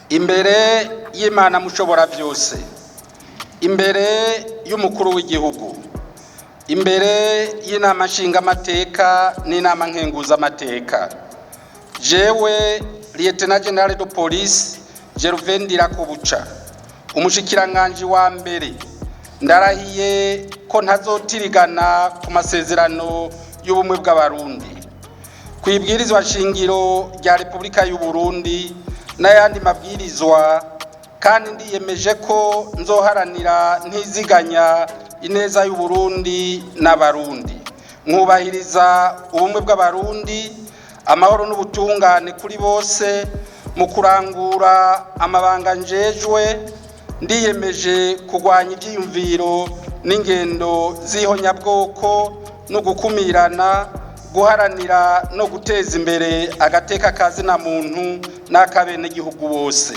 Imbere y'Imana mushobora byose, imbere y'umukuru w'igihugu, imbere y'inama nshingamateka n'inama nkenguzamateka, jewe Lieutenant General de Police Gervais Ndirakobuca, umushikiranganji wa mbere, ndarahiye ko ntazotirigana ku masezerano y'ubumwe bw'Abarundi, kwibwirizwa shingiro rya Repubulika y'u Burundi n'ayandi mabwirizwa, kandi ndiyemeje ko nzoharanira ntiziganya ineza y'u Burundi n'Abarundi, nkubahiriza ubumwe bw'Abarundi, amahoro n'ubutungane kuri bose. Mu kurangura amabanga njejwe, ndiyemeje kurwanya ibyiyumviro n'ingendo z'ihonyabwoko no gukumirana, guharanira no guteza imbere agateka kazina muntu n'akabenegihugu bose.